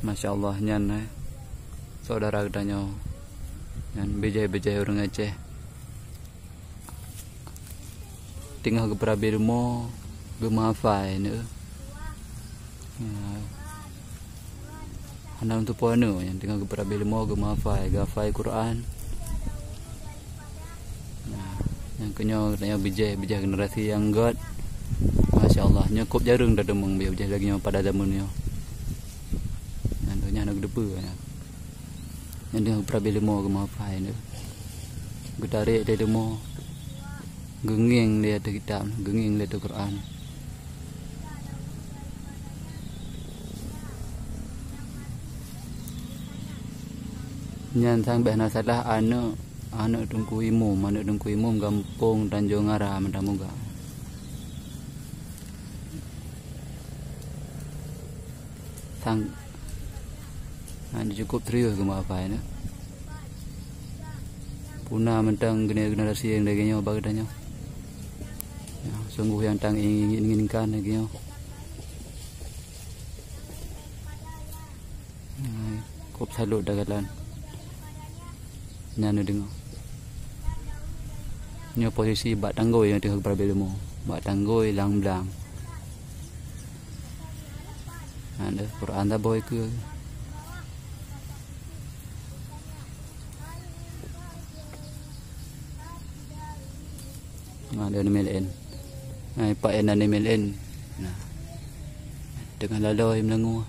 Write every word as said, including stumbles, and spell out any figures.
Masya Allah, nyan, eh, saudara geutanyoe. Nyan bijéh-bijéh ureuëng Aceh. Teungoh geupeurabe leumo, geumeuhafai neu. Ya. Hana meutupo neu, nyan teungoh geupeurabe leumo, geumeuhafai, geuhafai Quran. Nah, nyang keunyoe, nyang bijéh, bijéh generasi nyang göt. Masya Allah, nyoe kop jareueng tadeungoe bijéh lagée nyoe pada zaman nyoe. Nyan, nyan geudeue nyan. Nyan teungoh geupeurabe leumo, geumeuhafai neu. Geutarek lé leumo. Geungieng lé ateueh kitab, geungieng lé ateueh Quran. Nyan sang béh na salah aneuëk, aneuëk Teungku Imum, aneuëk Teungku Imum gampông Tanjong Ara, Medan Muga. Sang, ha, cukup serius geumeuhafai neu. Puna mantong gene-, generasi nyang lagée nyoe bak geutanyoe. Ya, sungguh nyang tang inginkan lagée nyoe. Hai, kop salut dah galan. Nyan neudeungoe. Nyoe posisi bak tanggôi nyang teuh geupeurabe leumo. Bak tanggôi lam blang. Nyan deuh, Quran taboi keue. Nah, ada nama lain. Nah, Pak N ada nama lain. Nah. Tengah laloi meulangua.